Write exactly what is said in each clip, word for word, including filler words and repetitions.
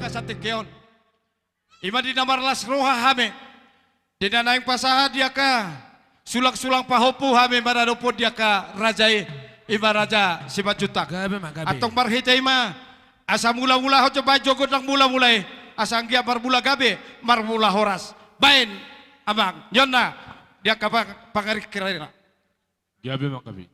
Angka satingki on. Ima di na marlas roha hami. Di na naeng pasahat di angka sulang-sulang pahompu hami maradophon di angka raja i, ima Raja Simanjuntak. Gabe ma, gabe. Antong marhite i ma, asa mula-mula ho jo baen jo gondang mula-mula i, asa anggiat marmula gabe, marmula horas. Baen, amang, nion na, di angka pang-, pangarik kirana. Gabe ma, gabe.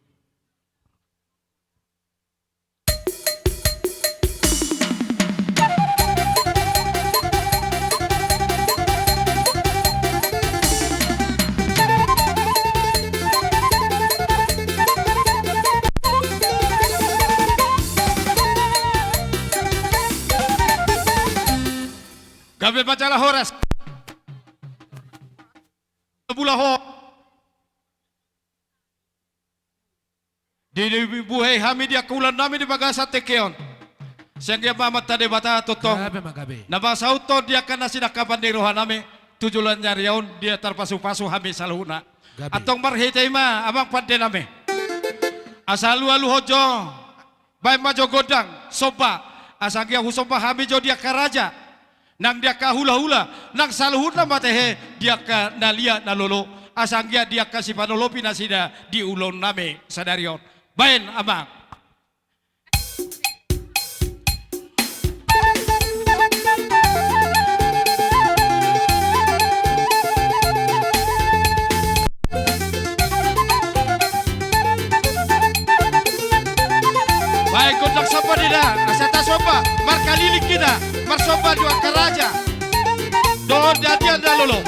Gabe ma jala horas. Mula ho. Di, di, dibuhai hami di angka ulaon nami di bagasan tingki on. Sai anggiat ma Amanta Debata tongtong. Gabe ma, gabe. Na mangasahut di angka na sinangkapan ni roha nami tu joloan ni ari on, dia tarpasu-pasu hami saluhutna. Gabe. Antong marhite i ma, amang pande nami. Asa alu-alu ho jo. Baen ma jo gondang, somba. Asa anggiat husomba hami jo di angka raja. Nang di angka hula-hula, nang saluhutna ma tehe di angka na liat na lolo, asa anggiat di angka sipanolopi nasida di ulaon nami sadari on. Baen, amang. Baen gondang somba ninna, asa tasomba, markaliling hita, marsomba tu angka raja. Dohot di angka na lolo.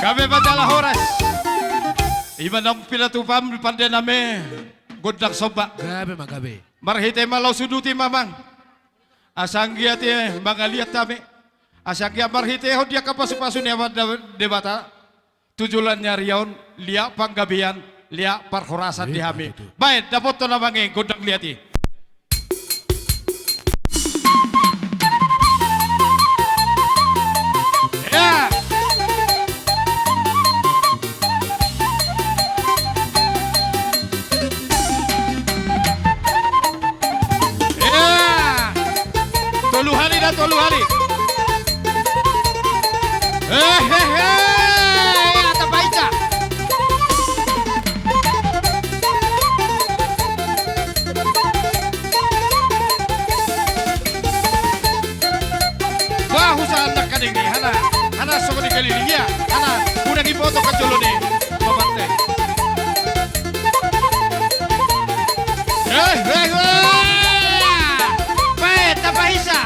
Gabe ma jala horas. Ima naung pinatupa pande nami gondang somba. Gabe ma, gabe. Marhite i ma laos uduti ma, amang. Asa anggiat i mangaliat hami. Asa anggiat marhitehon di angka pasu-pasu ni Amanta Debata. Tu joloan ni ari on, liat panggabean, liat parhorasan di hami. Baen, dapothon amang i gondang liat i. Ya. Ya. Tolu hali da, tolu hali. Hehehe. Ya, tapainsa. Bah, husa anak kading ni hana, hana songon i kali ni ia, hana, udah difoto ka jolo ni. Bapak teh. Eh, eh, eh. Bae, tapainsa.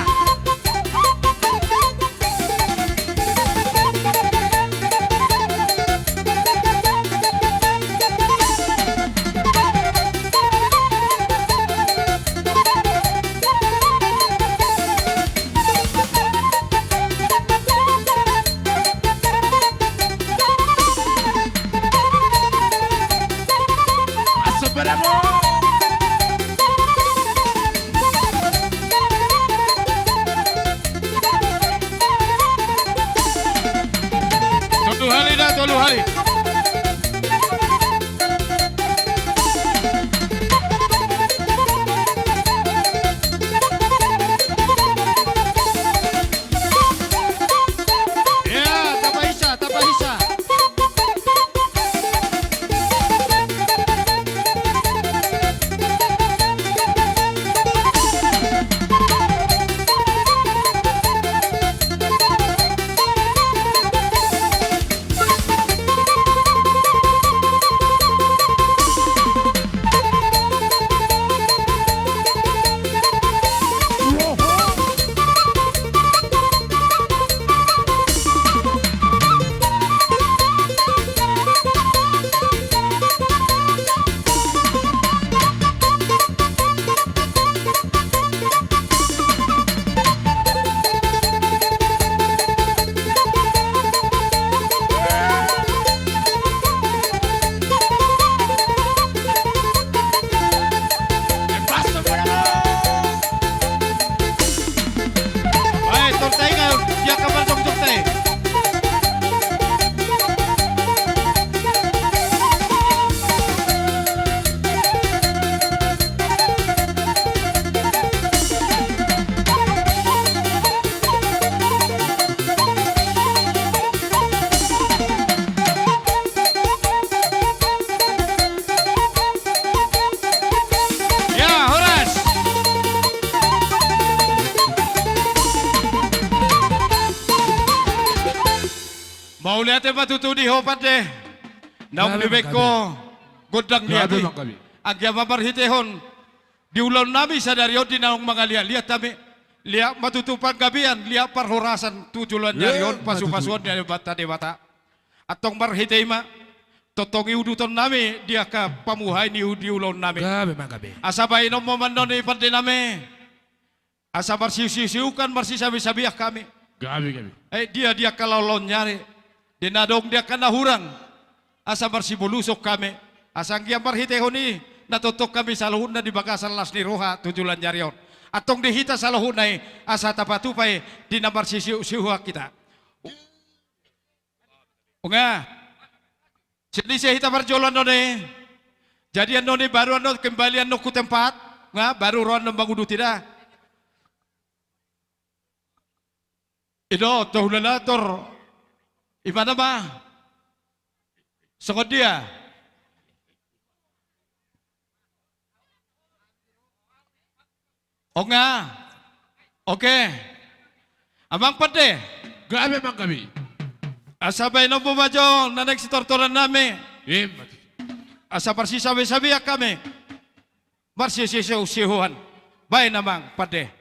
Tolu hali da, tolu hali. Ya, tapainsa, tapainsa. Mauliate ma tutu di ho pande. Naung dibaen ho gondang ni hami. Anggiat ma marhitehon di ulaon nami sadari on di naung mangaliat-liat hami. Liat ma tutu panggabean, liat parhorasan tu joloan ni ari on, pasu-pasuon ni Amanta Debata. Antong marhite i ma tongtong i uduton nami di angka pamuhai ni u-, di ulaon nami. Asa baenon ma annon i pande nami. Asa marsiusiuan, marsisabesabean hami. Gabe, gabe. Eh, dia, dia angka laon-laon ni ari. Di na adong di angka na hurang. Asa marsibolusan hami. Asa anggiat marhitehon i na tongtong hami saluhutna di bagasan las ni roha tu joloan ni ari on. Antong di hita saluhutna i asa tapatupa i di na marsiusiuan hita. Nga. Sian ise hita parjolo annon i. Jadi annon i baru annon kembali annon tu tempat. Nga, baru ro annon manguduti da. I do, tohulalator. Imana ma. Songon dia. Onga. Oke. Amang pande. Gabe, amang, gabe. Asa baenon ma jo na naeng sitortoran nami. Ima tutu. Asa marsisabesabean hami. Marsiusiuan. Baen amang pande.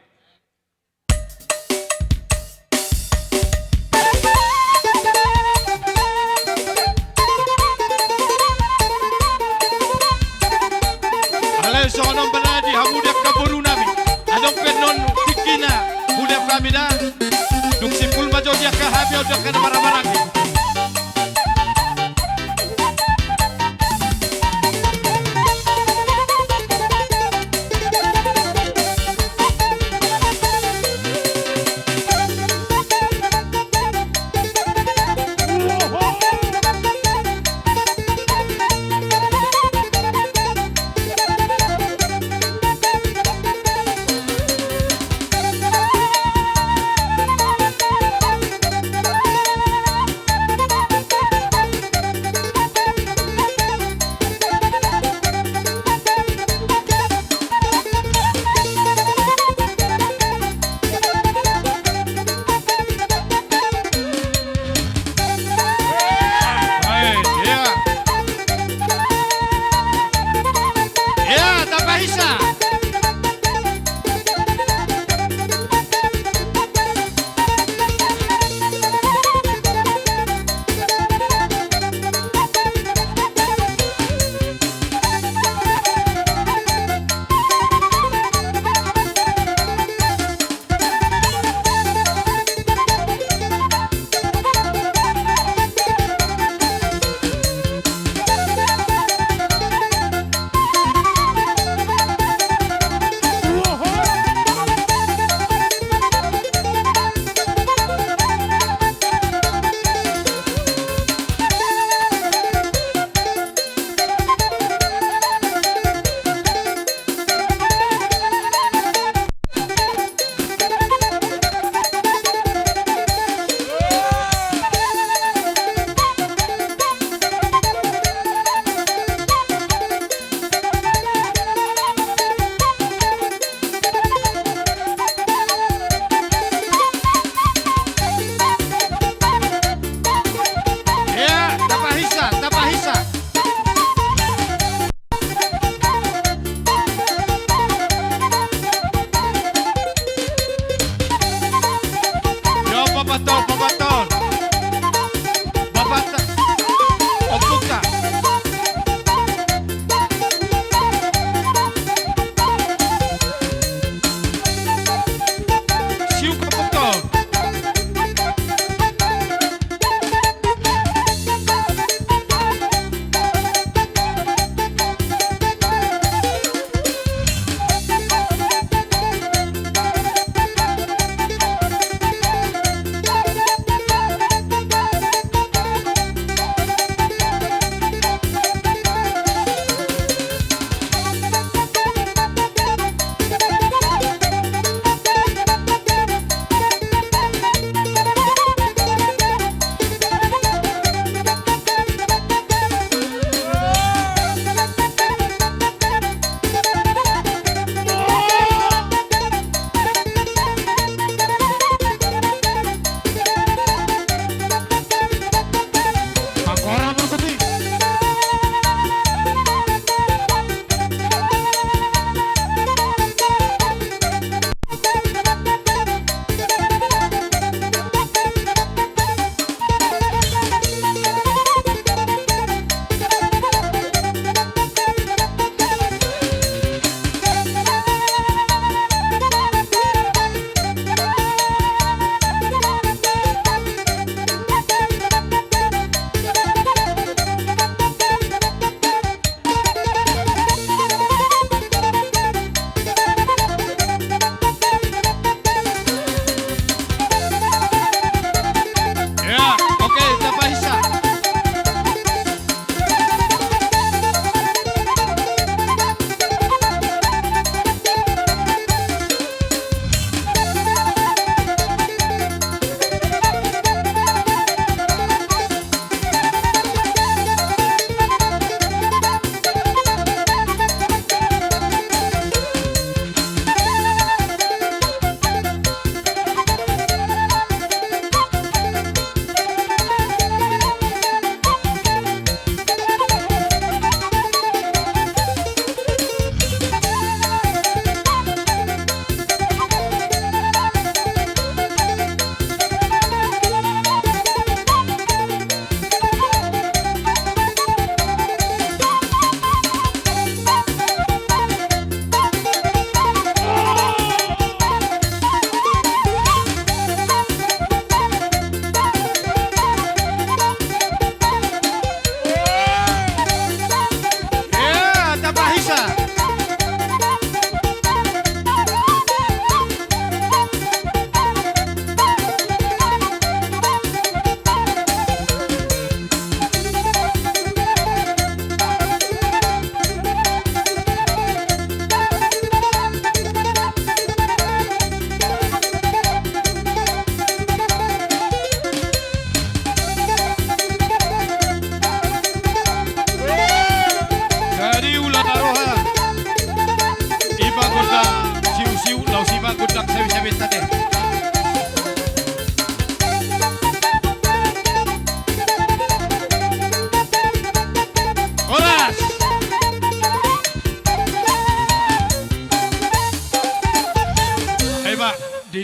Alai songon on ma di hamu di angka boru nami. Adong pe annon tingkina, hulean hami da. Dung simpul ma jo di angka hami on di angka na maramaranggi.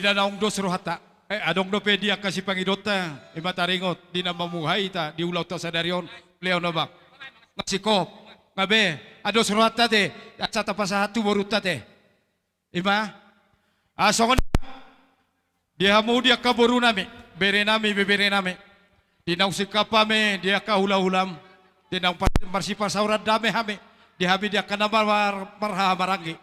Ida naung dos rohanta. Eh, adong dope di angka sipangidoanta, ima taringot, di na mamuhai hita, di ulaonta sadari on, lehon abang. Nga singkop, nga be, ados rohanta te, asa tapasahat tu borunta te. Ima, ah, songon i. Di hamu di angka borunami, berenami, beberenami. Di naung singkop hami, di angka hulahulam. Di naung par-, marsipasaoran dame hami. Di hami di angka na mar-, mar-, marhahamaranggi.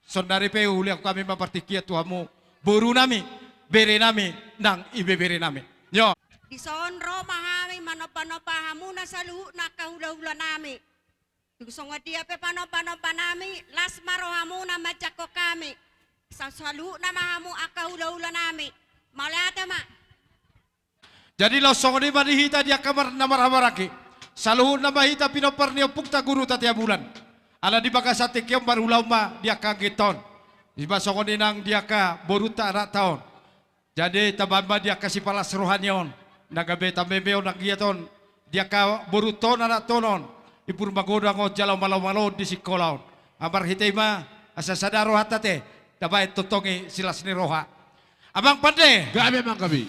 Saonari pe hulehon hami ma partingkian tu hamu. Borunami, berenami, nang ibeberenami. Nyo. Dison ro ma hami manombanomba hamuna saluhutna angka hulahulanami. Tung songon dia pe panombanombanami, las ma rohamuna manjangkon hami. Sa-, saluhutna ma hamu angka hulahulanami. Mauliate ma. Jadi laos songon i ma di hita di angka mar-, na marhahamaranggi. Saluhutna ma hita pinompar ni ompungta Guru Tatea Bulan. Ala di bagasan tingki on marulaon ma di angka angginta on. Ima songon i nang di angka borunta anakta on. Jadi, tabaen ma di angka sipalas roha ni on, na gabe tameme on anggiat on, di angka borunta on anakta on, i pur magodang on jala malomaloon di singkola on. Marhite i ma, asa sada rohanta te, tabaen tongtong i silas ni roha. Amang pande. Gabe ma gabe.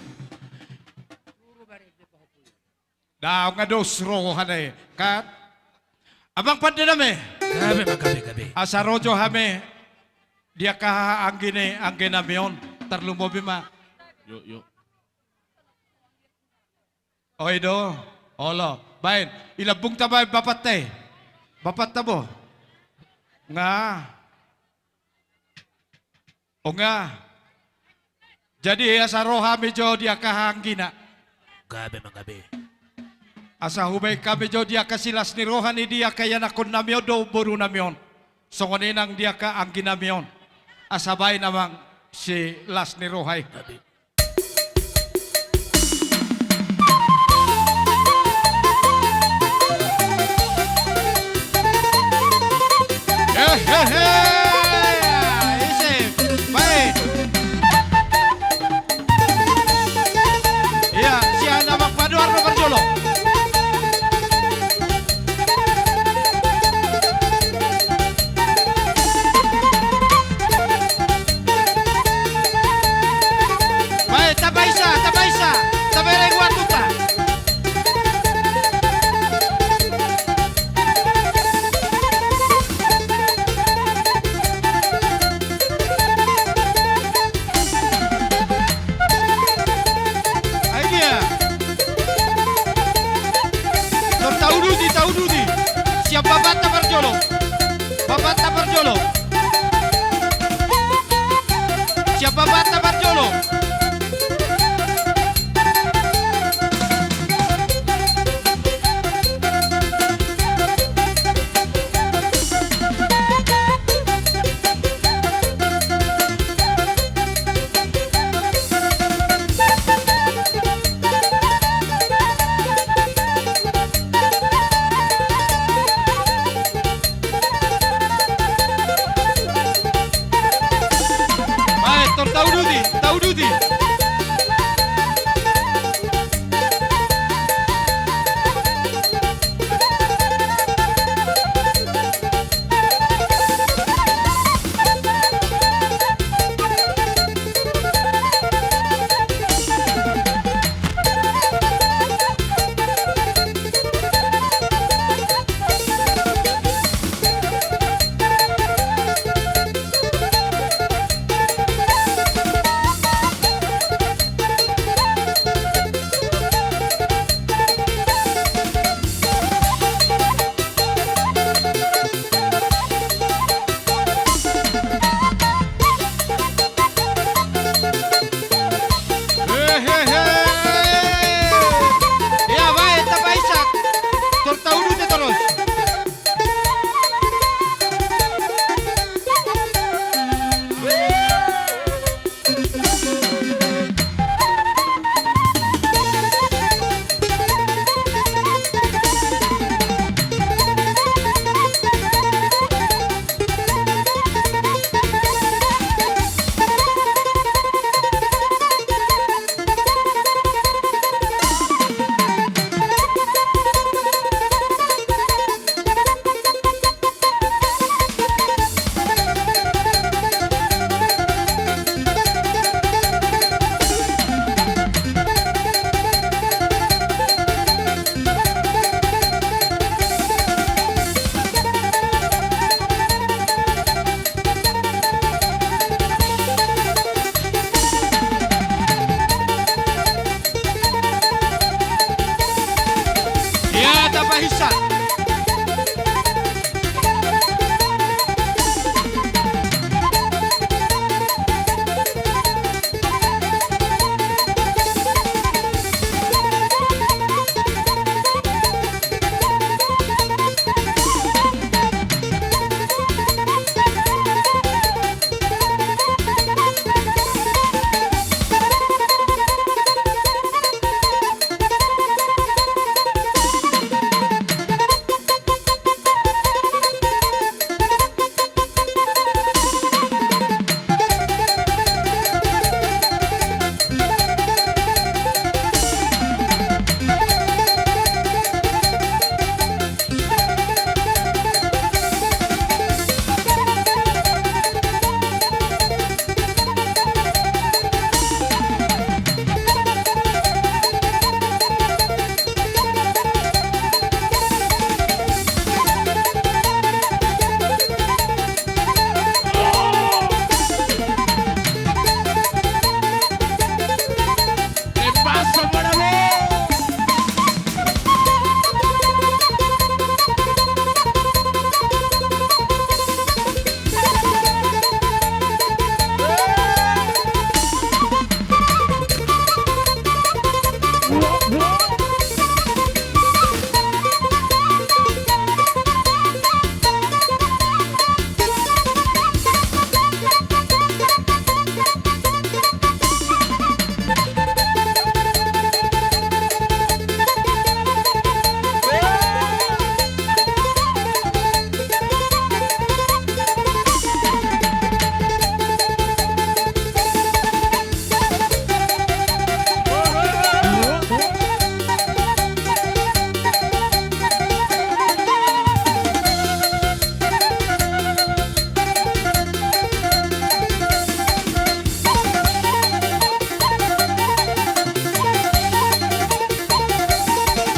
Daong ados rohana i, kan? Amang pande nami. Gabe ma gabe, gabe. Asa ro jo hami di angka anggi ni angginami on, tarlumobi ma. Yo, yo. Oi do, olo. Baen, i lambungta baen bapanta i. Bapanta bo. Nga. Onga. Jadi asa ro hami jo di angka anggina. Gabe ma gabe. Asa hubaen hami jo di angka silas ni roha ni di angka ianakkonnami on dohot borunami on. Songon i nang di angka angginami on. Asa baen amang silas ni roha i. Gabe. Hehehe. Ise, baen. Ia, sian amang padoar do parjolo. Baen, tabaisa, tabaisa, tabereng waktuta. Ai dia. Tor tauduti, tauduti. Siap bapanta parjolo. Bapanta parjolo. Siap bapanta parjolo. Baen, tor tauduti, tauduti. Aisyah.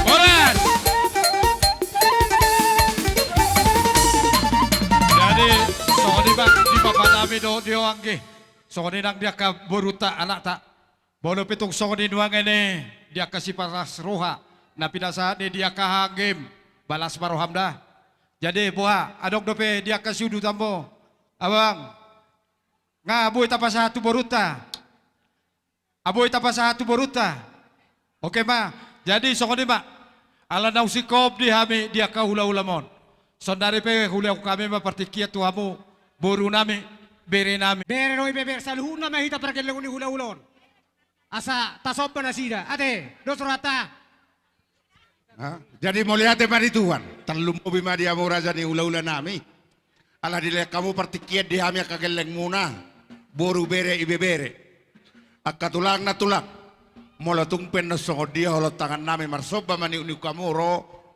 Horas. Jadi, songon i ma di bapa nami dohot di ho anggi. Songon i nang di angka borunta, anakta. Molo pe tung songon i nuaeng i di angka sipalas roha na pinasahat ni di angka anggim, balas ma roham da. Jadi boha, adong dope di angka siudutanmu, abang? Nga boi tapasahat tu borunta. Nga boi tapasahat tu borunta. Oke ma. Jadi songon i ma. Ala naung singkop di hami di angka hulahulam on, saonari pe hulehon hami ma partingkian tu hamu, boru nami, bere nami. Bere dohot ibebere, saluhutna ma hita pargellengon ni hulahula on. Asa tasomba nasida, ate, dos rohanta. Ha? Jadi mauliate ma di Tuhan, tarlumobi ma di hamu raja ni hulahula nami. Ala dilehon hamu partingkian di hami angka gellengmuna, boru, bere, ibebere. Angka tulang nantulang, molo tung pe annon songon dia holong tangan nami marsomba maniukniuk hamu ro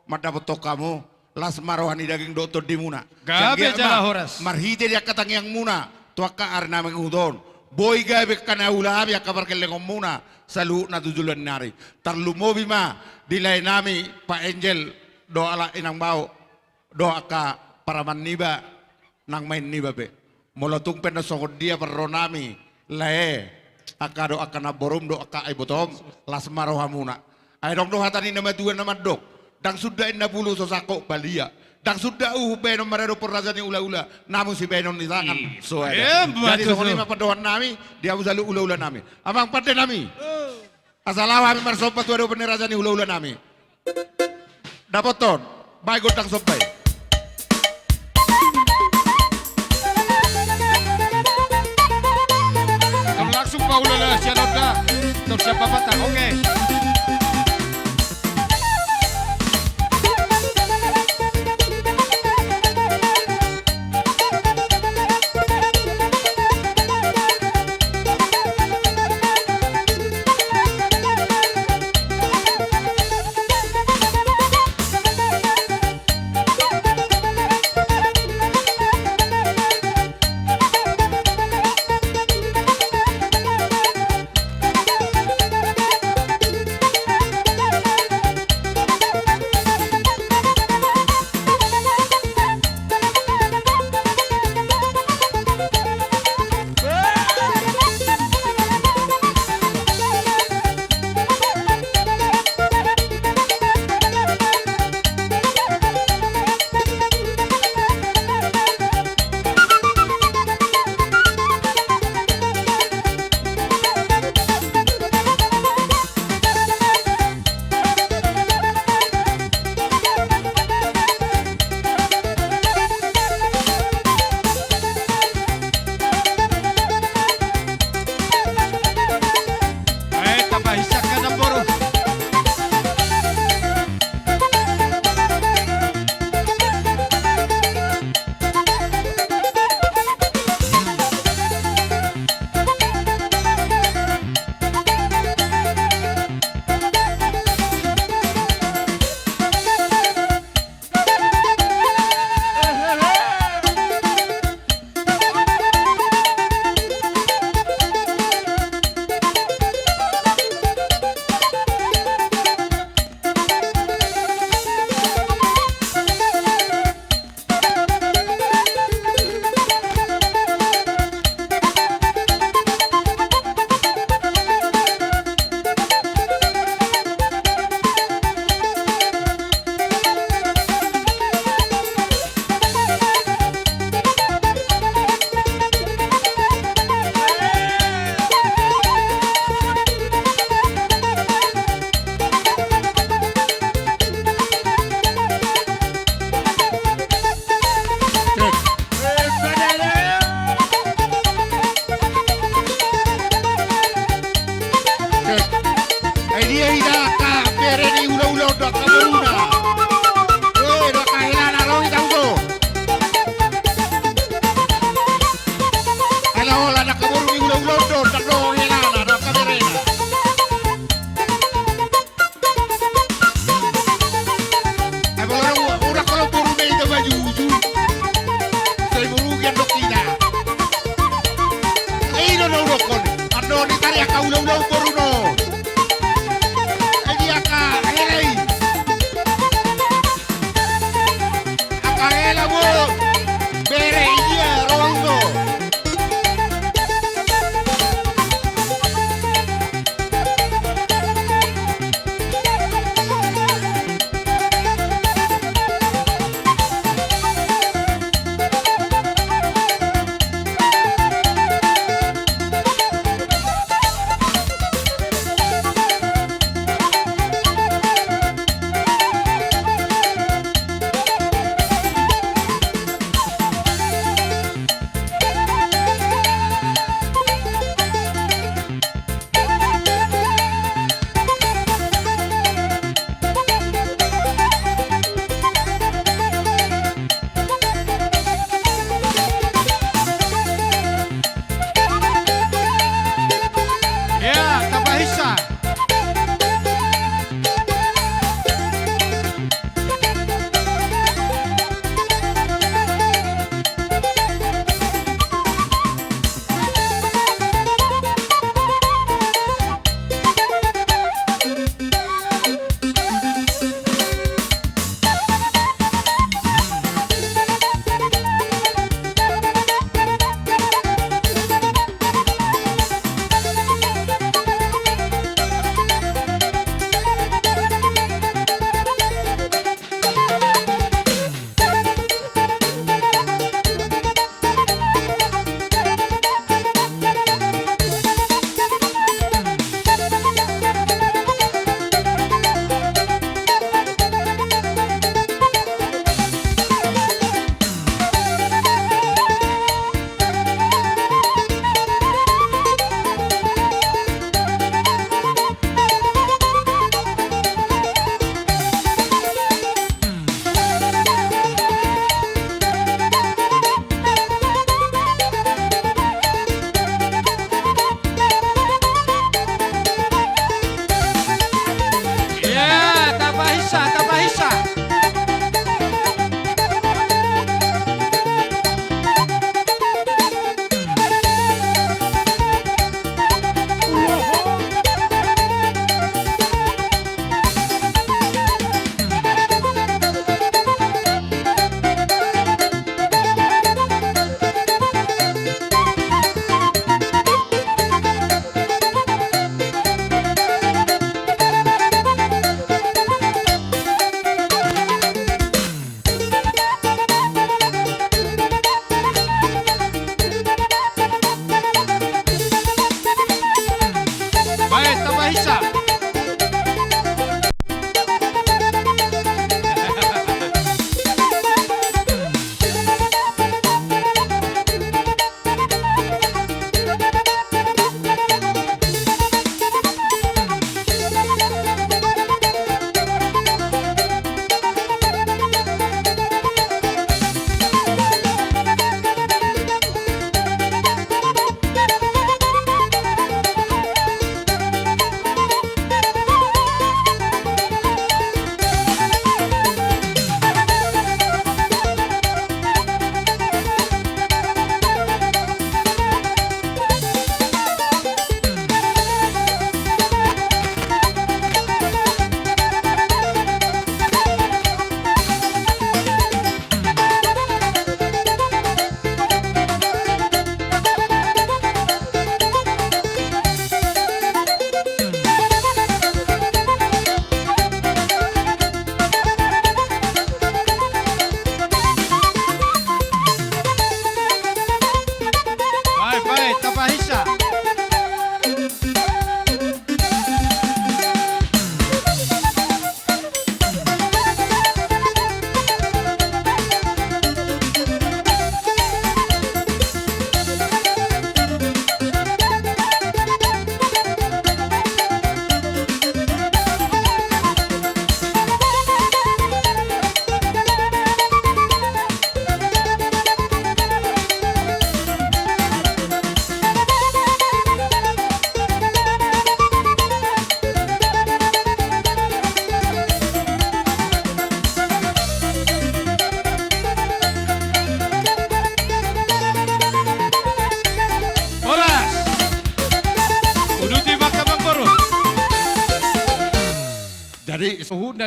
mandapothon hamu, las ma roha ni daging dohot tondimuna. Gabe jala horas. Marhite di angka tangiangmuna tu angka ari na mangihut on, boi gabe angka na ula hami angka pargellengonmuna saluhutna tu joloan ni ari. Tarlumobi ma di lae nami Pa Enjel dohot halak inang bao dohot angka paraman niba nang maen niba pe. Molo tung pe annon songon dia parro nami, lae, angka dohot angka namborum dohot angka ibotom, las ma rohamuna. Ai adong do hata ni na matua na mandok, ndang suda inna pulu so sangkot balia, ndang suda uhum baenon maradophon raja ni hulahula, namun sibaenon ni tangan. Jadi songon i ma pandohan nami di hamu saluhut hulahula nami. Amang pande nami, asa laho hami marsomba tu adopan ni raja ni hulahula nami. Dapothon, baen gondang somba i. Tong langsung paulala sian onda. Tong siap papatak, oke.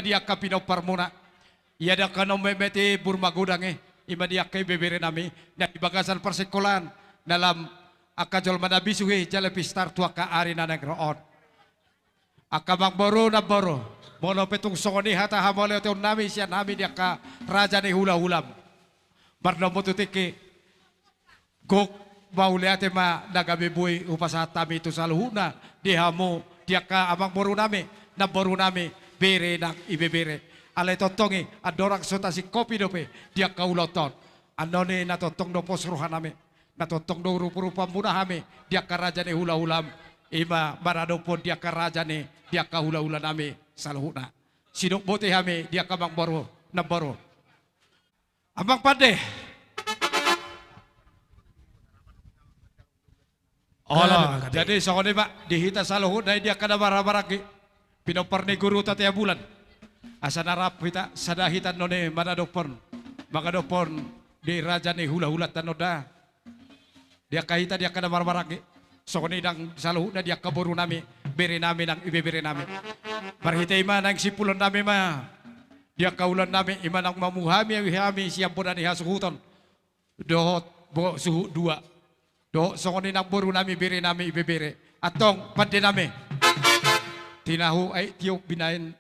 di angka pinomparmuna. Ia di angka na ummetmet i boru magodang i, ima di angka ibebere nami na di bagasan parsingkolaan, na lam angka jolma na bisuk i jala pistar tu angka ari na naeng ro on. Angka amangboru, namboru, molo pe tung songon i hata hamauliateon nami sian hami di angka raja ni hulahulam, marnombo tu tingki, gok mauliate ma na gabe boi hupasahat hami tu saluhutna di hamu di angka amangboru nami, namboru nami, bere nang ibebere. Alai tongtong i andorang so tasingkopi dope di angka ulaonta on, annon i na tongtong do pos roha nami, na tongtong do urup-urupanmuna hami di angka raja ni hulahulam, ima maradophon di angka raja ni, di angka hulahula nami saluhutna. Sidok boti hami di angka amangboru, namboru. Amang pande. Olo, jadi songon i ma di hita saluhutna i di angka na marhahamaranggi, pinompar ni guruta Tea Bulan. Asa na rap hita sada hita annon i manadophon, mangadophon di raja ni hulahulanta annon da. Di angka hita di angka na marhahamaranggi, songon i nang saluhutna di angka boru nami, bere nami nang ibebere nami. Marhite i ma naeng simpulon nami ma di angka ulaon nami, ima naung mamungka hami, hami sian bona ni hasuhuton dohot bo suhut dua, dohot songon i nang boru nami, bere nami ibebere. Antong pande nami, tinahu aek tiop binaen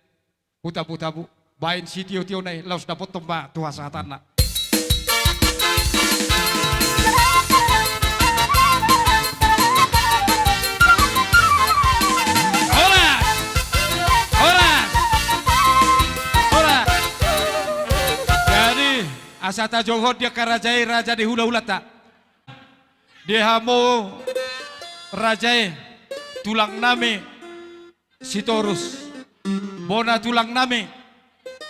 hu tabu-tabu, baen sitio-tio na i laos dapothon ma tu hasahatanna. Horas! Horas! Horas! Jadi asa tajolohon di angka raja i, raja ni hulahulanta. Di hamu raja i, tulang nami Sitorus, bona tulang nami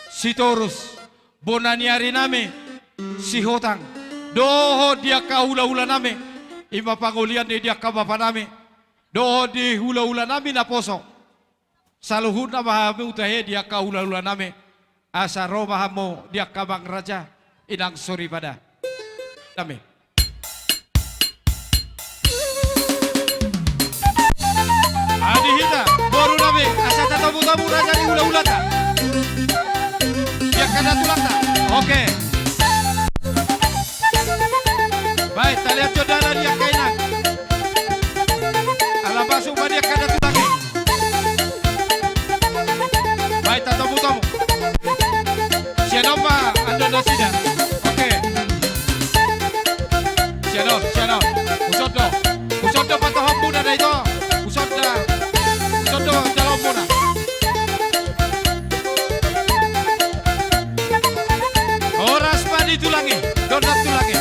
Sitorus, bona ni ari nami Sihotang, dohot di angka hulahula nami, ima pangolian ni di angka bapa nami, dohot di hulahula nami naposo. Saluhutna ma hamu tahe di angka hulahula nami, asa ro ma hamu di angka amang raja, inang soripada nami. Adi hita, boru nami, asa tatomu-tomu raja ni hulahulanta. Di angka na tulangta. Oke. Baik, talian jondana di angka inang. Ala masuk ma di angka na tulang i. Baik, tatomu-tomu. Sian on ma andon nasida. Oke. Sian on, sian on. Huson do. Huson do patohonmuna da ito. Huson da. Huson do jaloonmuna. Horas ma di tulang i. Donat tulang i.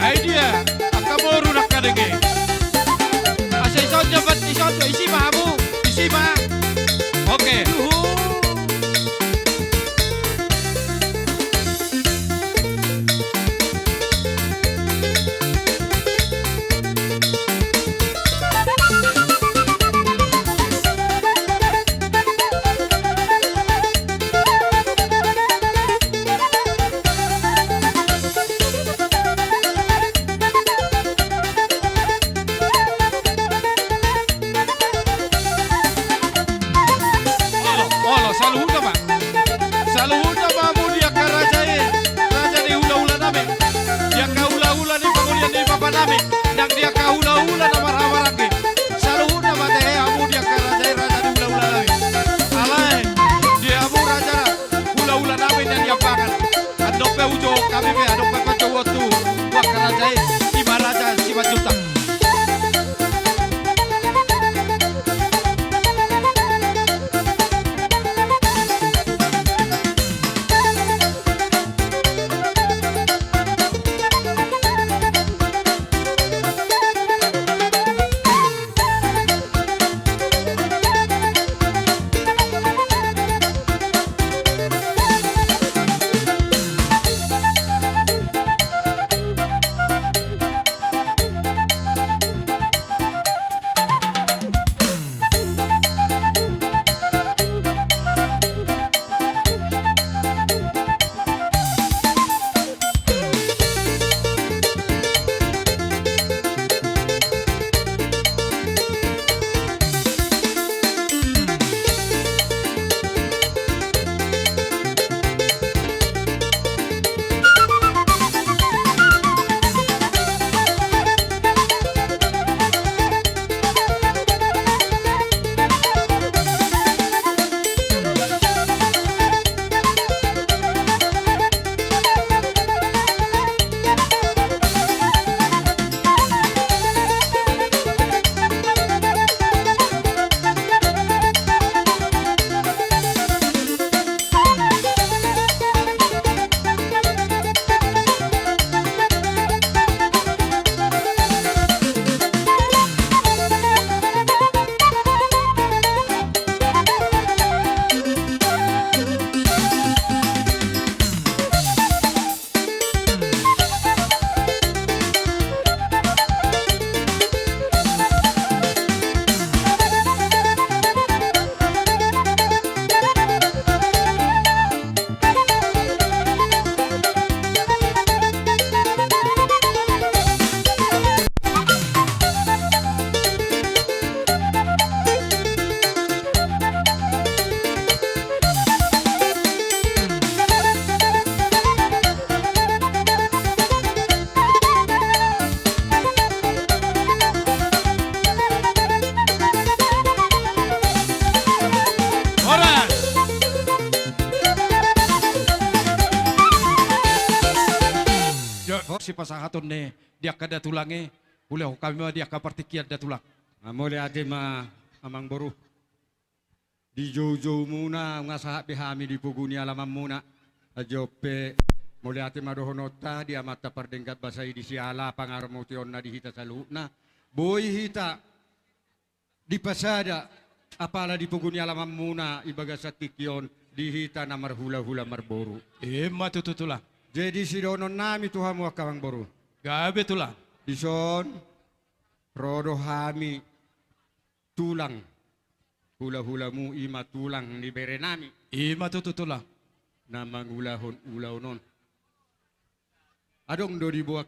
Ai dia, angka boru nangkaning i. Asa ison jabat ison, isi ma hamu, isi ma. Oke. Uhu. Olo, olo, saluhutna ma. Saluhutna ma hamu di angka raja i, raja ni hulahula nami. Di angka hulahula ni pangolian ni bapa nami. Nang di angka hulahula na marhahamaranggi. Saluhutna ma tahe hamu di angka raja i, raja ni hulahula nami. Alai, di hamu raja, hulahula nami na niambangan. Andon pe ujo hami pe, andon pe panjouon tu angka raja i, ima raja Simanjuntak. sipasahaton ni di angka datulang i, ulehon hami ma di angka partingkian datulang. Ah, mauliate ma amangboru. Di joujoumuna nunga sahat be hami di pogu ni alamanmuna. Anjou pe, mauliate ma dohononta di Amanta Pardenggan Basa i di siala pangaramotionna di hita saluhutna. Boi hita dipasada apala di pogu ni alamanmuna di bagasan tingki on di hita na marhulahula marboru. I ma tutu tulang. Jadi sidohononnami tu hamu angka amangboru. Gabe tulang. Dison ro do hami tulang hulahulamu, i ma tulang ni berenami. I ma tutu tulang. Na mangulahon ulaon on. Adong do diboan,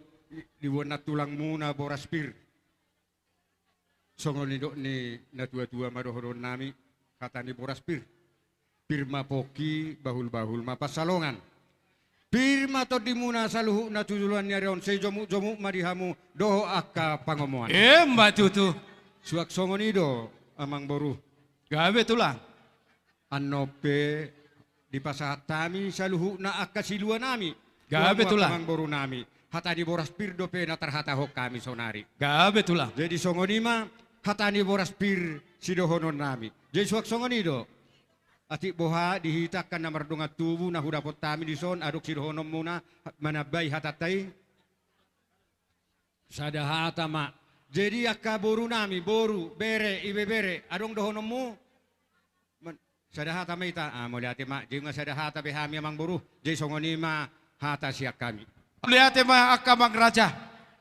diboan nantulangmuna boras pir. Songon nidok ni natuatua ma dohononnami, hata ni boras pir. Pir ma pongki, bahulbahul ma pansalongan. Pir ma tondimuna saluhutna tu joloan ni ari on, sai jomukjomuk ma di hamu dohot angka pangomoan. I ma tutu. Suang songon i do amangboru. Gabe tulang. Annon pe dipasahat hami saluhutna angka siluanami. Gabe tulang. Amangborunami. Hata ni boras pir dope na tarhatahon hami sonari. Gabe tulang. Jadi songon i ma hata ni boras pir sidohononnami. Jadi suang songon i do. Atik boha di hita angka na mardongan tubu na hudapot hami dison adong sidohononmuna manambai hatanta i. Sada hata ma. Jadi angka borunami, boru, bere, ibebere, adong dohononmu? Man-, sada hata ma hita. Ah, mauliate ma, jadi nunga sada hata be hami amangboru. Jadi songon i ma hata sian hami. Mauliate ma angka amang raja,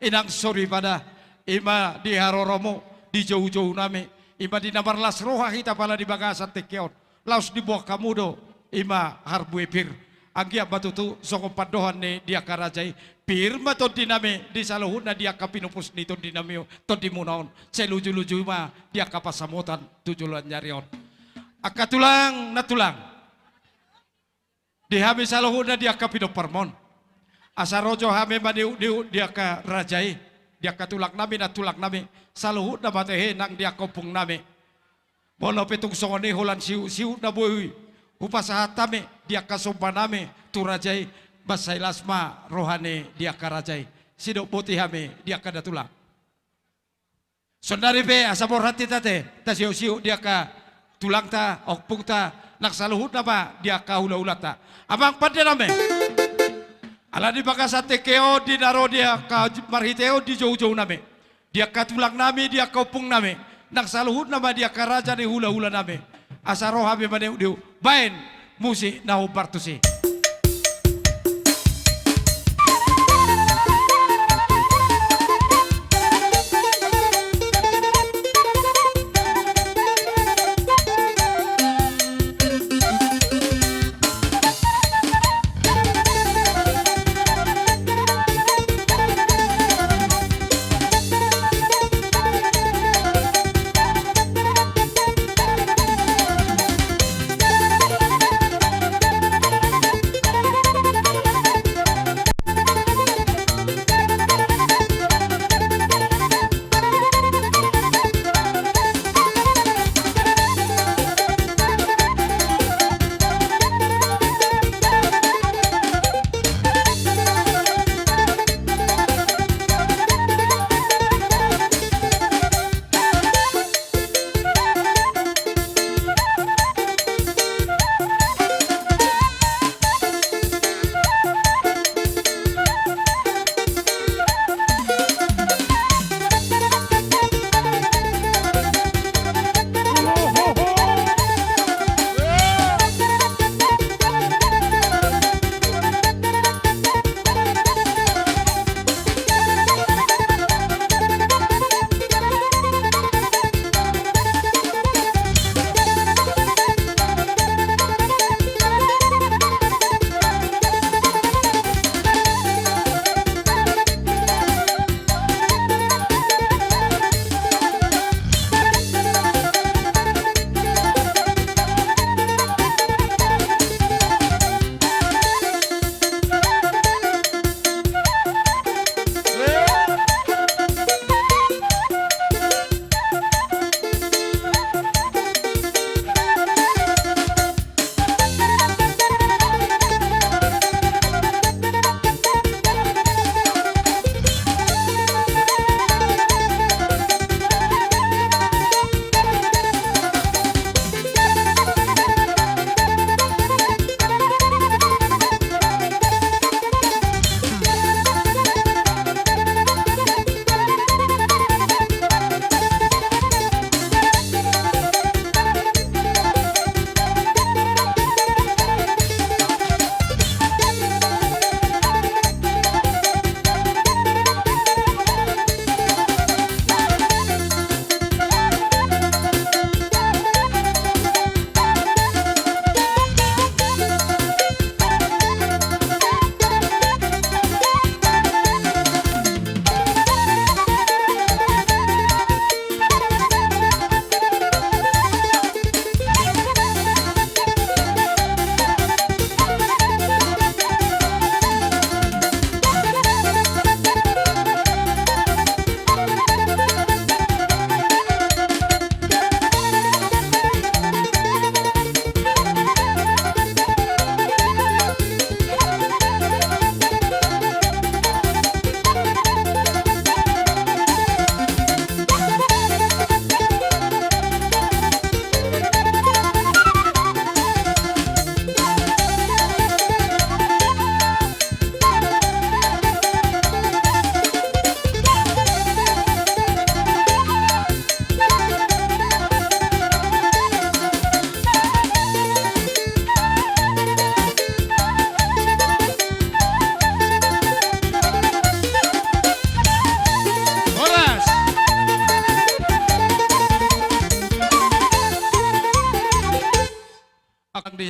inang soripada, i ma di haroromu, di joujounami, i ma di na marlas roha hita pala di bagasan tingki on. Laos diboan hamu do, i ma harbue pir. Anggiat ma tutu songon pandohan ni di angka raja i, pir ma tondinami di saluhutna di angka pinopos ni tondinami, tondimuna on. Sai lujuluju ma di angka pansamotan tu joloan ni ari on. Angka tulang, nantulang. Di hami saluhutna di angka pinomparmon. Asa ro jo hami maniukniuk di angka raja i, di angka tulangnami, nantulangnami. Saluhutna ma tahe nang di angka ompungnami. Molo pe tung songon i holan siuksiuk na boi hupasahat hami di angka sombanami tu raja i, mansai las ma roha ni di angka raja i. Sidok boti hami di angka datulang. Saonari pe asa borhat hita te, tasiuksiuk di angka tulangta, ompungta, nang saluhutna ma di angka hulahulanta. Amang pandenami. Ala di bagasan tingki on di na ro di angka marhite on di joujounami. Di angka tulangnami, di angka ompungnami. Nang saluhutna ma di angka raja ni hulahulanami. Asa ro hami maniukniuk. Baen musik na hombar tusi.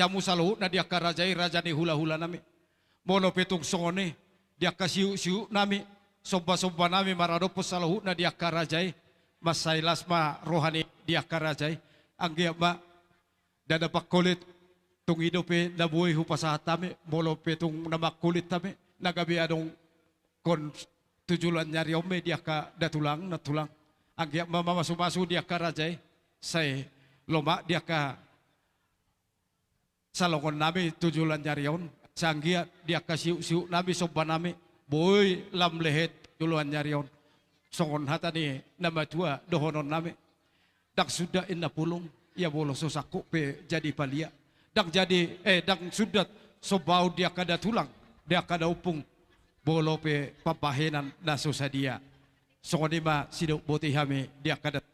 hamu saluhutna di angka raja i, raja ni hulahulanami. Molo pe tung songon i, di angka siuksiuknami, sombasombanami maradophon saluhutna di angka raja i, mansai las ma roha ni di angka raja i. Anggiat ma, ndada pangkolit, tung i dope na boi hupasahat hami, molo pe tung na mangkolit hami, na gabe adong kon tu joloan ni ari on ma i di angka datulang, nantulang. Anggiat ma mamasumasu di angka raja i, sai lomak di angka salongonnami tu joloan ni ari on, sai anggiat di angka siuksiuknami, sombanami, boi lam lehet tu joloan ni ari on. Songon hata ni na matua dohononnami: Ndang sundat inna pulung, ia molo so sangkut pe jadi palia. Ndang jadi, eh, ndang sundat sombaon di angka datulang, di angka daompung, molo pe pambahenan na so sadia. Songon i ma sidok boti hami di angka dat-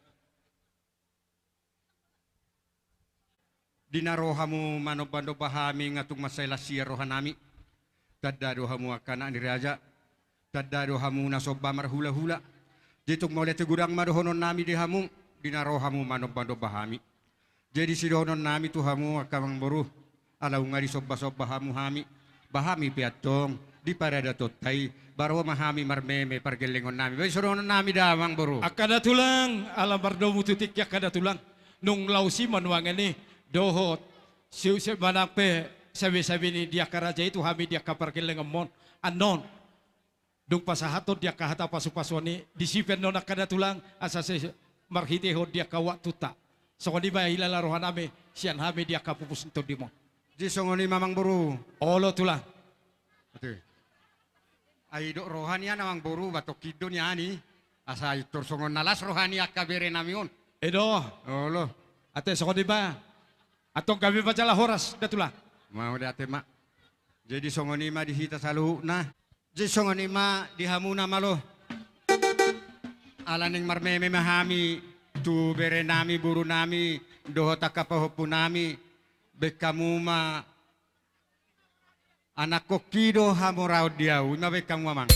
Di na ro hamu manombanomba hami, nga tung mansai las ia rohanami. Tanda do hamu angka anak ni raja. Tanda do hamu na somba marhulahula. Jadi tung mauliate godang ma dohononnami di hamu, di na ro hamu manombanomba hami. Jadi sidohononnami tu hamu angka amangboru, ala nunga disombasomba hamu hami, ba hami pe antong di paradatonta i, ba ro ma hami marmeme pargellengonnami. Ba i sidohononnami da, amangboru. Angka datulang, ala mardomu tu tingki angka datulang. Nunga laos i ma nuaeng i, dohot siusiuk manang pe sabesabe ni di angka raja i tu hami di angka pargellengonmon. Annon, dung pasahathon di angka hata pasupasuon i, disi pe annon angka datulang, asa sai marhitehon di angka waktunta. Songon i ma hilala rohanami sian hami di angka pupus ni tondimon. Jadi songon i ma, amangboru. Olo, tulang. Ate. Ai didok roha nian, amangboru, ba tongkin do nian i. Asa pintor songon na las roha ni angka berenami on. I do. Olo. Ate, songon i ma. Antong gabe ma jala horas, datulang. Mauliate ma. Jadi songon i ma di hita saluhutna. Jadi songon i ma di hamuna malo. Ala naeng marmeme ma hami tu berenami, borunami, dohot angka pahompunami. Baen hamu ma, anakkon, i do hamoraon di ahu, i ma baen hamu, amang.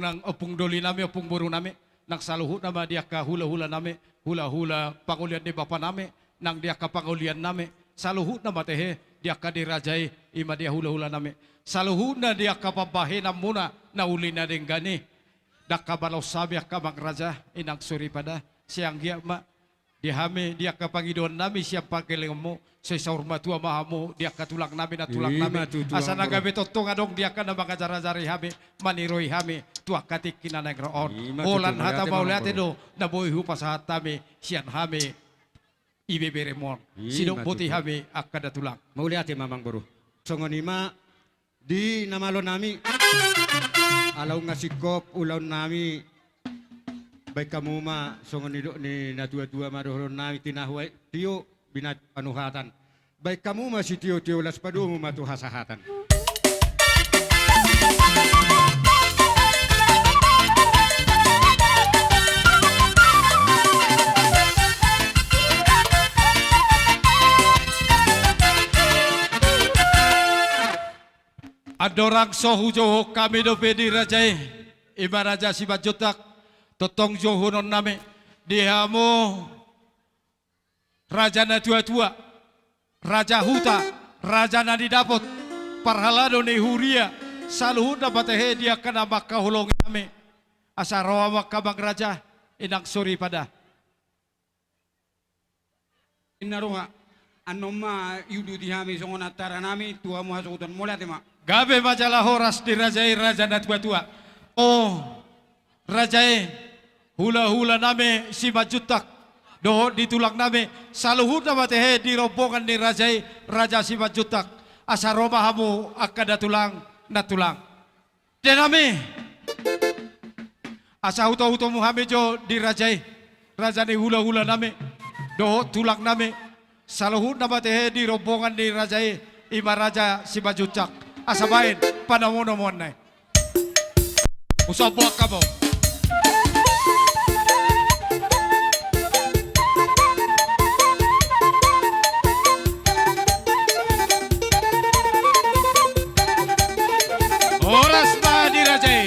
nang ompung doli nami, ompung boru nami, nang saluhutna ma di angka hula-hula nami, hula-hula pangolian ni bapa nami, nang di angka pangolian nami, saluhutna ma tehe di angka di raja i, i ma di hula-hula nami. Saluhutna di angka pambahenan muna na uli na denggan i. Ndang habalos hami angka amang raja, inang soripada, sai anggiat ma di hami, di angka pangidoan nami sian pangkelengonmu, sai saur matua ma hamu di angka tulang nami, nantulang nami. Asa na gabe tongtong adong di angka na mangajar-ajari hami, maniroi hami tu angka tingki na naeng ro on. Holan hata mauliate do na boi hupasahat hami sian hami ibeberem on. Sidok boti hami angka da tulang. Mauliate ma amang boru. Songon i ma di na malo nami. Ala nunga singkop ulaon nami, baen hamu ma songon nidok ni natua-tua ma dohonon nami, tinahu aek tio, binatang panuhatan. Baen hamu ma sitio-tio, las padomu ma tu hasahatan. Andorang so hujouhon hami dope di raja i, i ma raja Simanjuntak, tongtong jouhonon nami di hamu raja natua-tua, raja huta, raja na nidapot, parhalado ni huria, saluhutna ma tehe di angka na mangkaholongi hami. Asa ro ma angka amang raja, inang soripada. Ninna roha, annon ma iuduti hami songon antara nami tu hamu hasuhuton. Mauliate ma. Gabe ma jala horas di raja i, raja natua-tua. O raja i, hula-hula nami Simanjuntak dohot di tulang nami, saluhutna ma tehe di rombongan ni raja i, raja Simanjuntak. Asa ro ma hamu angka da tulang, nantulang. Di nami, asa huto-hutomu hami jo di raja i, raja ni hula-hula nami dohot tulang nami, saluhutna ma tehe di rombongan ni raja i, i ma raja Simanjuntak. Asa baen panomu-nomuanna i. Husombu angka bo. Horas ma di raja i.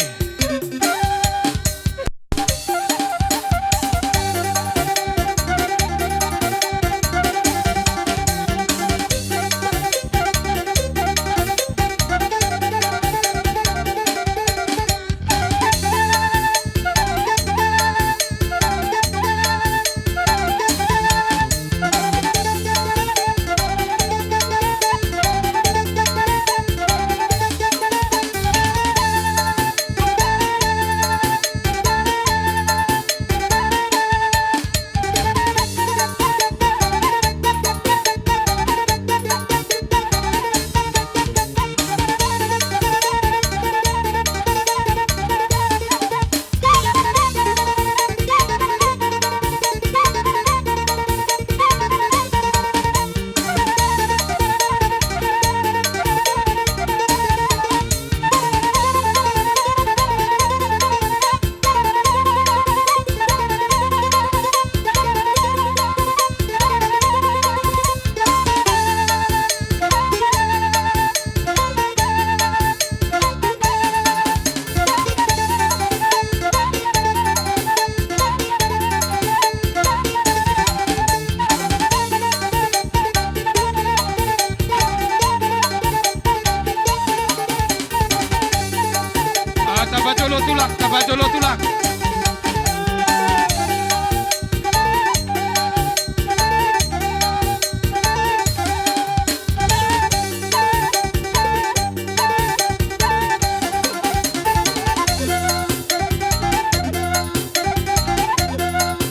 Ah, tapajolo tulang, tapajolo tulang.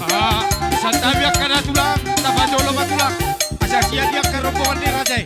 Ah, santabi angka da tulang, tapajolo ma tulang. Asa sian di angka rombongan ni raja i.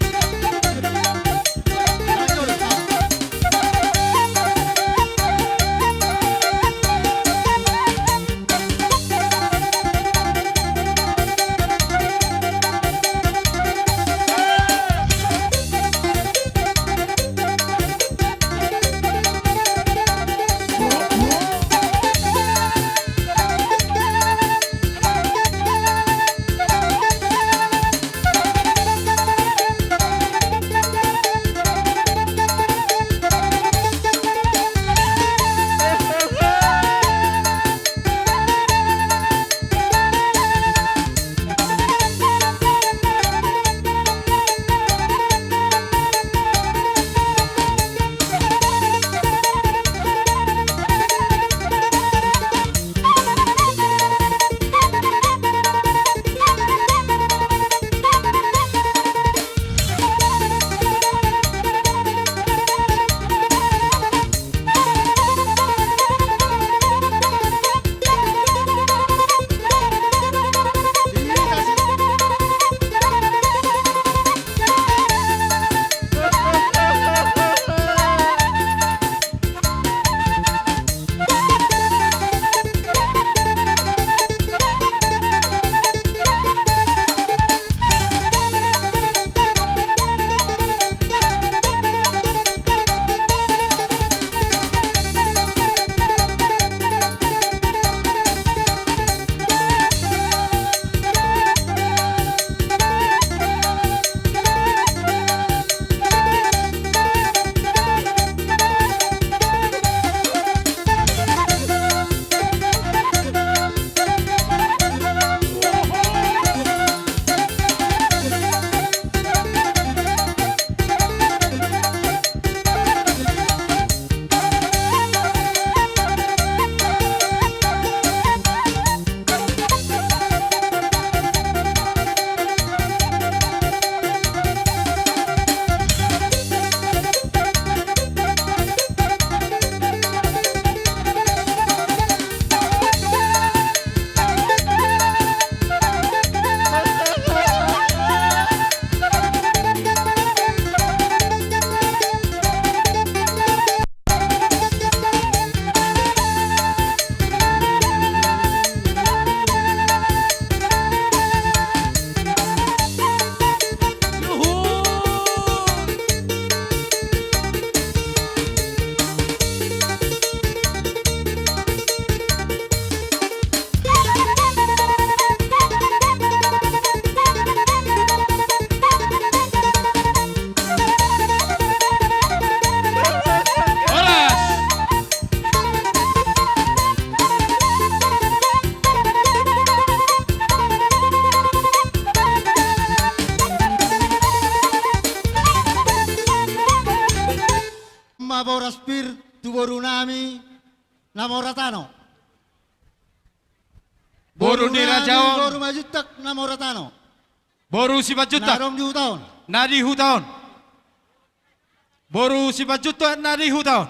tu boru nami na mora tano. Boru ni raja on. Boru Simanjuntak na mora tano. Boru Simanjuntak. Na adong di huta on. Na di huta on. Boru Simanjuntak na di huta on.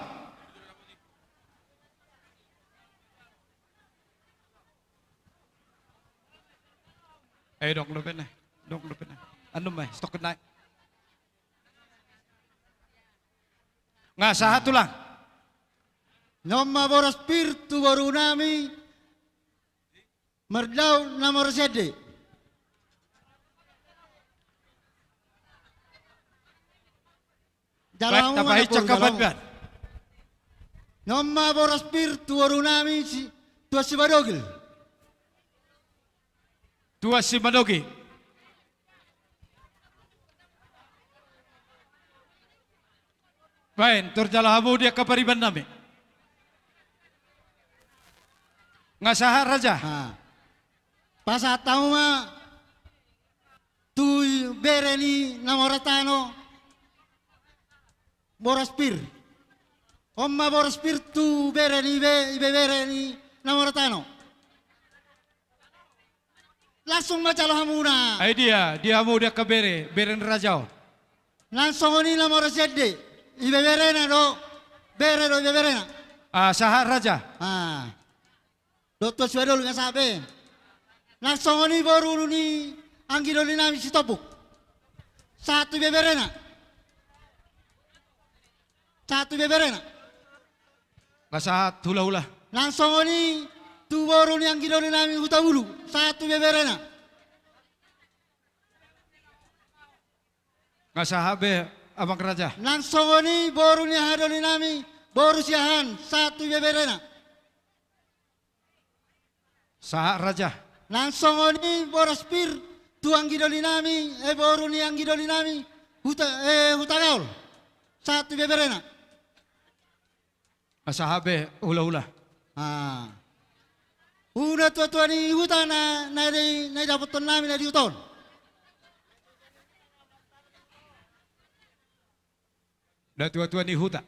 Eh, dok dope na. Dok dope na. Anu ma, stok na. Nga sahat tulang. Nyon ma boras pir tu boru nami. Mardau na mora sian de. Jala hamu ma na boru jala hamu. Nyon ma boras pir tu boru nami si, Tuan Simadogil. Tuan Simadogil. Baen, tor jala hamu di angka pariban nami. Nga sahat raja. Ha. Pasahat hamu ma tu bere ni na mora tano. Boras pir. On ma boras pir tu bere ni be, ibebere ni na mora tano. Langsung ma jalo hamuna. Ai dia, dia hamu di angka bere, bere ni raja on. Nang songon i na mora sian de, ibeberena do, bere do ibeberena. Ah, sahat raja. Ah. Dohot Tuan Simadogil nga sahat be. Nang songon i boru ni anggi doli nami Sitompuk. Sahat tu ibeberena. Sahat tu ibeberena. Nga sahat hulahula. Nang songon i tu boru ni anggi doli nami Hutaulu. Sahat tu ibeberena. Nga sahat be, amang raja. Nang songon i boru ni aha doli nami, boru Siahaan, sahat tu ibeberena. Sahat raja. Nang songon i boras pir tu anggi doli nami, eh, boru ni anggi doli nami, Huta, eh, Hutagaol. Sahat tu ibeberena. Nga sahat be hulahula. Ah. Hu natuatua ni huta na, na di, na didapothon nami na di huta on. Natuatua ni huta.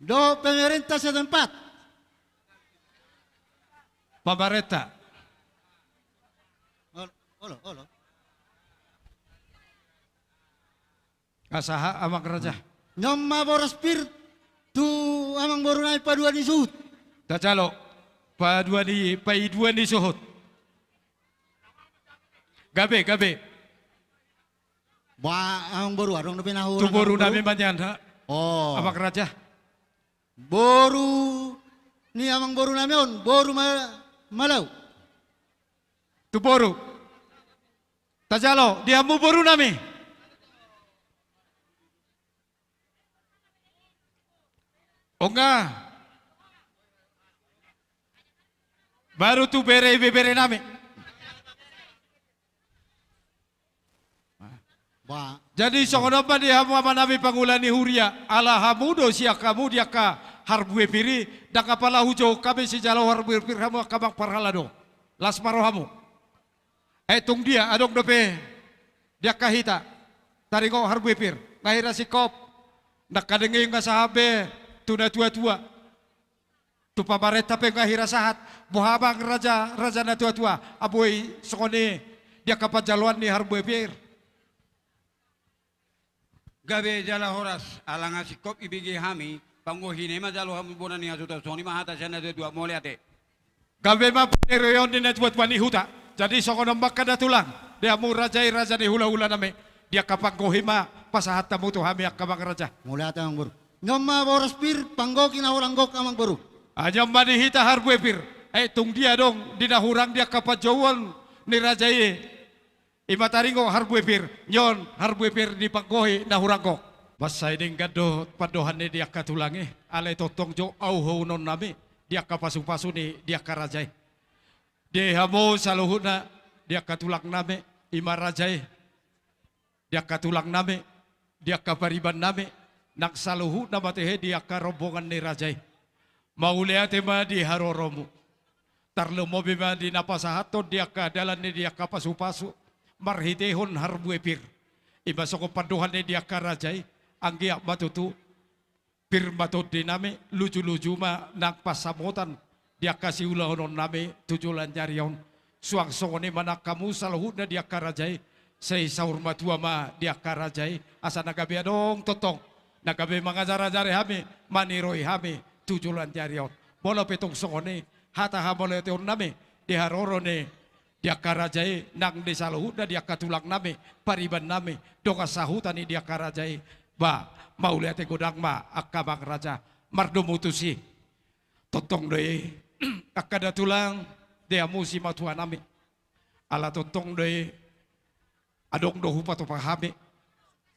Dohot pemerintah setempat. Pamarenta. Olo, olo, olo. Nga sahat, amang raja. Nyon ma boras pir tu amangboru nami Paidua ni Suhut. Tajalo, Paidua ni, Paidua ni Suhut. Gabe, gabe. Ba, amangboru, adong dope na hurang. Tu boru nami manyan, ha? Oh. Amang raja. Boru ni amangboru nami on, boru Ma-, Malau. Tu boru. Tajalo, di hamu boru nami. Onga. Baru tu bere, ibebere nami. Ba. Jadi songon on ma di hamu ama nami pangula ni huria, ala hamu do sian hamu di angka harbue pir i, ndang apala hujou hami sijalo harbue pir hamu angka amang parhalado. Las ma rohamu. Eh, tung dia, adong dope di angka hita taringot harbue pir, nga hira singkop, ndang kadenge nga sahat be tu natuatua. Tu pamarenta pe nga hira sahat, boha amang raja, raja natuatua, ah, boi songon i di angka panjaloan ni harbue pir. Gabe jala horas, ala nga singkop ibege hami, panggohi na i ma jalo hamu bona ni hasuhuton, songon i ma hata sian natuatua, mauliate. Gabe ma paniroion ni natuatua ni huta. Jadi songon on ma angka na tulang, di hamu raja i, raja ni hulahula nami, di angka panggohi ma pasahat hamu tu hami angka amang raja. Mauliate amangboru. Nyon ma boras pir, panggohi na hurang gok amangboru. Ah, nyon ma di hita harbue pir. Eh, tung dia adong di na hurang di angka panjouon ni raja i. I ma taringot harbue pir, nyon harbue pir ni panggohi na hurang gok. Mansai denggan do pandohan ni di angka tulang i, alai tongtong jo ahu hounonnami di angka pasupasu ni di angka raja i. Di hamu saluhutna di angka tulangnami, i ma raja i, di angka tulangnami, di angka paribannami, nang saluhutna ma tehe di angka rombongan ni raja i. Mauliate ma di haroromu. Tarlumobi ma di na pasahathon di angka dalan ni di angka pasupasu marhitehon harbue pir. I ma songon pandohan ni di angka raja i, anggiat ma tutu pir ma tondinami, luju-luju ma nang pansamotan di angka siulahononnami tu joloan ni ari on. Suang songon i ma nang hamu saluhutna di angka raja i, sai saur matua ma di angka raja i, asa na gabe adong tongtong na gabe mangajar-ajari hami, maniroi hami tu joloan ni ari on. Molo pe tung songon i hata hamauliateonnami di haroro ni di angka raja i, nang di saluhutna di angka tulangnami, paribannami, dongan sahuta ni di angka raja i, ba, mauliate godang ma angka amang raja. Mardomu tusi, tongtong do i, angka da tulang, di hamu simatuanami. Ala tongtong do i, adong do hupatupa hami,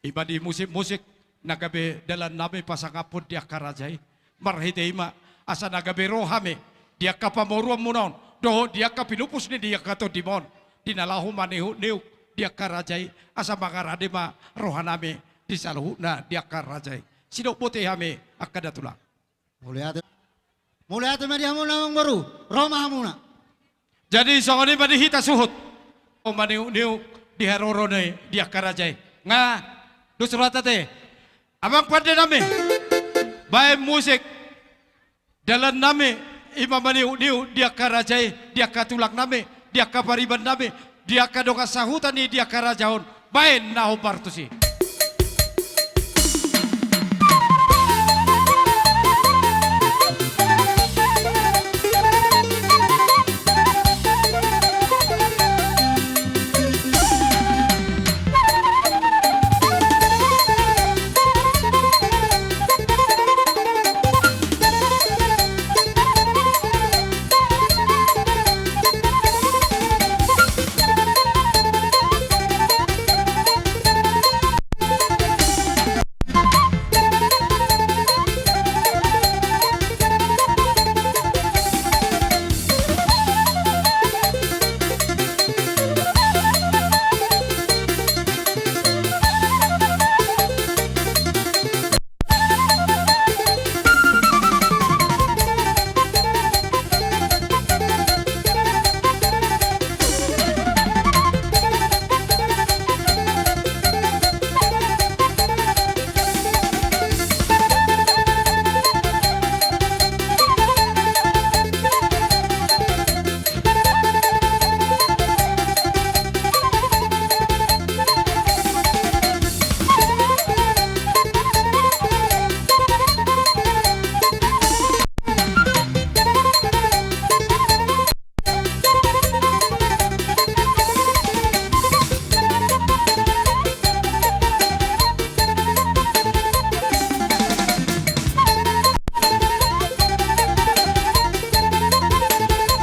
i ma di musik-musik na gabe dalannami pasangaphon di angka raja i. Marhite i ma, asa na gabe ro hami di angka pamoruonmuna on, dohot di angka pinupus ni di angka tondimuna on, di na laho manihuk-nihuk di angka raja i, asa mangarade ma rohanami di saluhutna di angka raja i. Sidok botima hami angka da tulang. Mauliate. Mauliate ma di hamu na amangboru, ro ma hamuna. Jadi songon i ma di hita suhut. O manihuk-nihuk di haroro ni di angka raja i. Nga, dos rohanta te. Amang pandenami. Baen musik dalannami, i ma manihuk-nihuk di angka raja i, di angka tulangnami, di angka paribannami, di angka dongan sahuta ni di angka raja on. Baen na hombar tusi.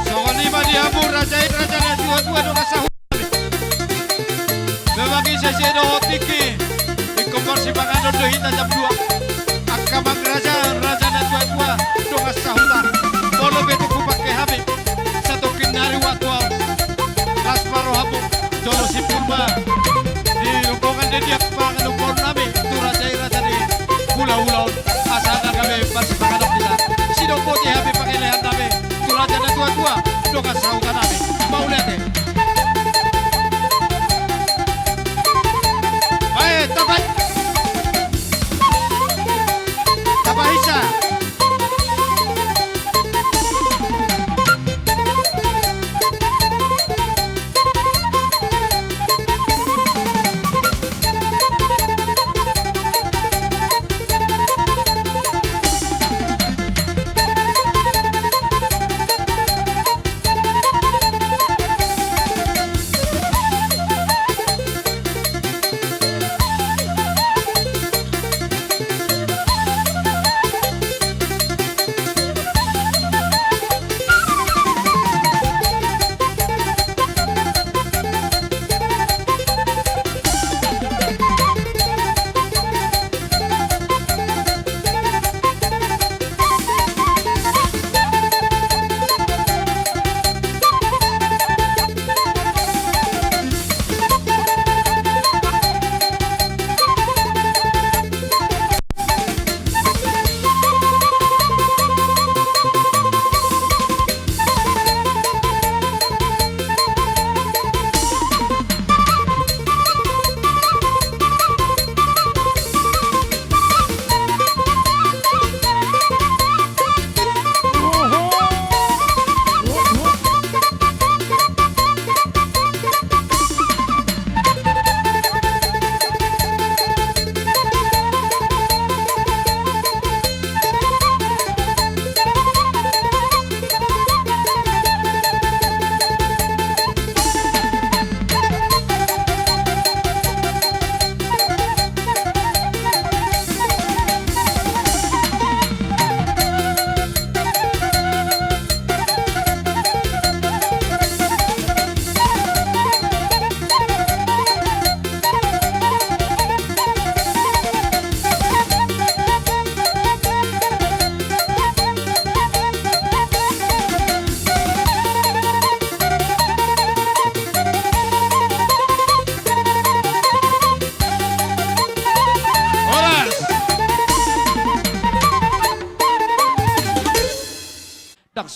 Songon i ma di hamu raja i, raja na tua-tua, dongan sahuta. Memang i sese dohot tingki, ingkon marsipanganon do hita jam dua. Angka amang raja, raja na tua-tua, dongan sahuta. Molo pe tung hupangke hami satongkin nari waktu on, las ma rohamu, jolo simpul ma di rombongan ni angka pangalupahonnami tu raja i, raja ni hulahula on, asa na gabe marsipanganon hita. Sidok botima hami pangelehonnami tu raja na tua-tua, dongan sahutanami. Mauliate. Bae, tapai. Tapahinsa.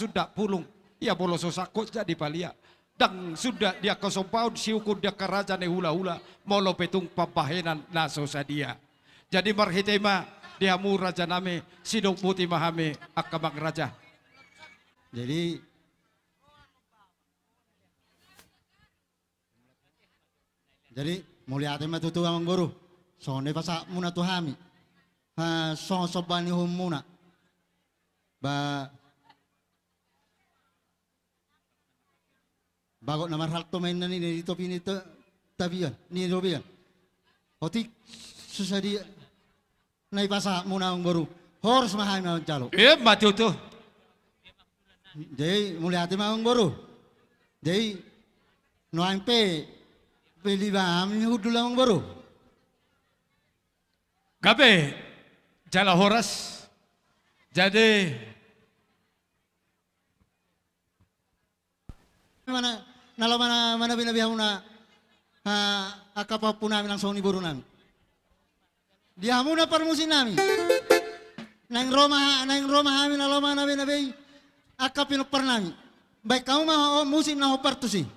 sundat pulung, ia molo so sangkot jadi palia. Ndang sundat di angka sombaon, siukun di angka raja ni hulahula, molo pe tung pambahenan na so sadia. Jadi marhite i ma di hamu rajanami, sidok boti ma hami angka amang raja. Jadi, jadi, mauliate ma tutu amang boru. Songon na dipasahatmuna tu hami. Ha, songon somba ni uhumuna. Ba, bagot na marhalto ma inna ninna di topi ni to-, tapian, ni topian. Otik, so sadia na dipasahatmuna amang boru. Horas ma hami manjalo. Ima tutu. Jadi, mauliate ma amang boru. Jadi, nuaeng pe, pe dibahen hami hundul amang boru. Gabe, jala horas. Jadi, mana, na laho mana, mana bina bihamuna, ha, angka pahompunami nang songon i borunami. Di hamuna parmusiknami. Naeng ro ma, naeng ro ma hami na laho manabe-nabe i angka pinomparnami. Baen hamu ma, o, musik na hombar tusi.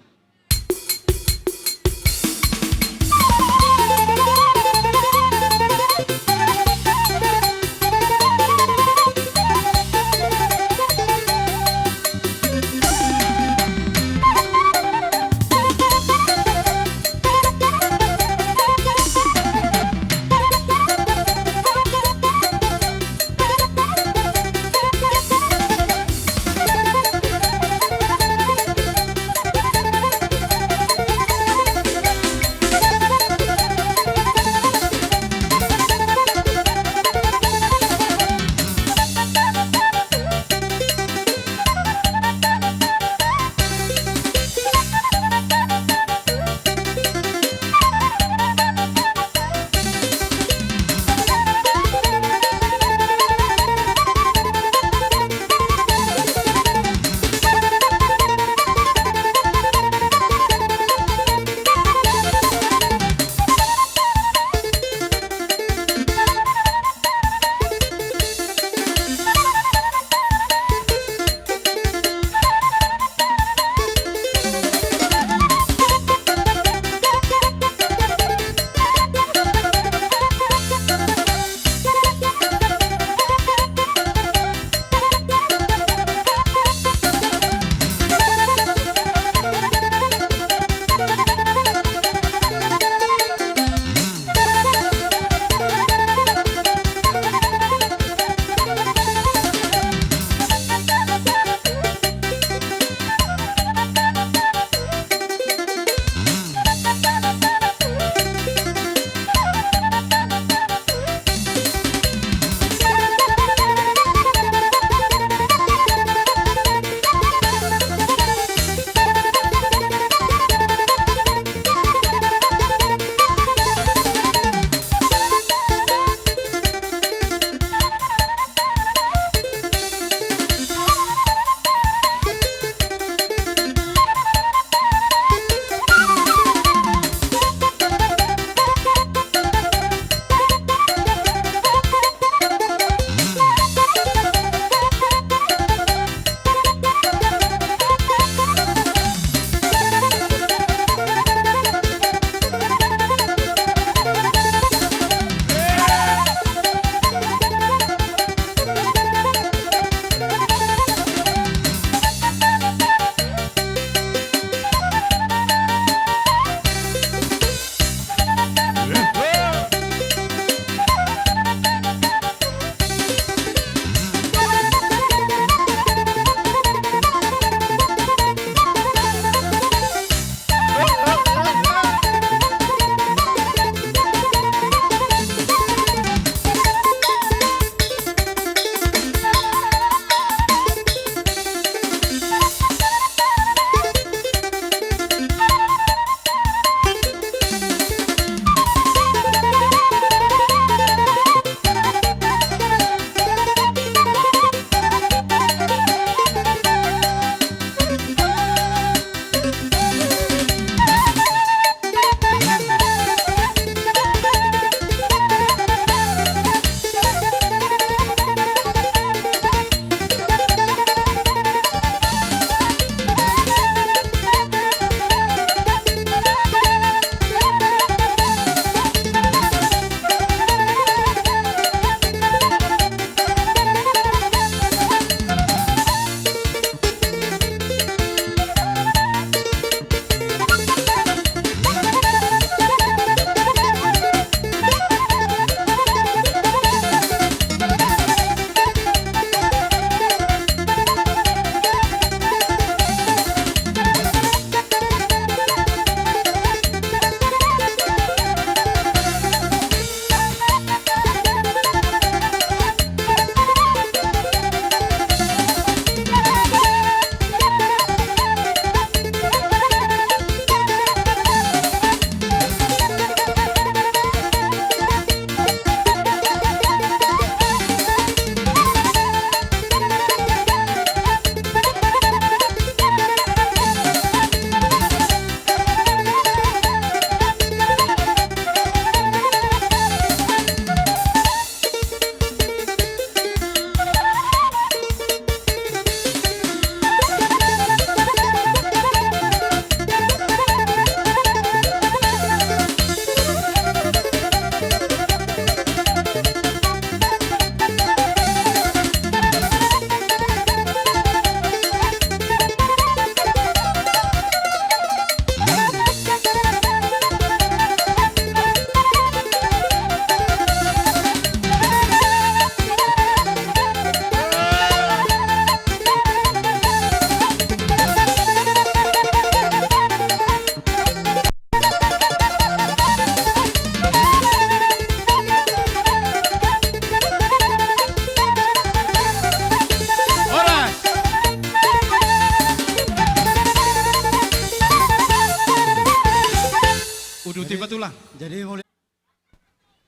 Dipatulang. Jadi mulai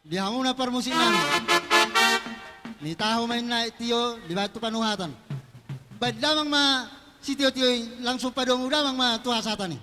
di hamuna parmusik nami. Nitahu main naik tio di batu panuhatan. Baen damang ma sitio-tio i, langsung padomu damang ma tu hasatan i.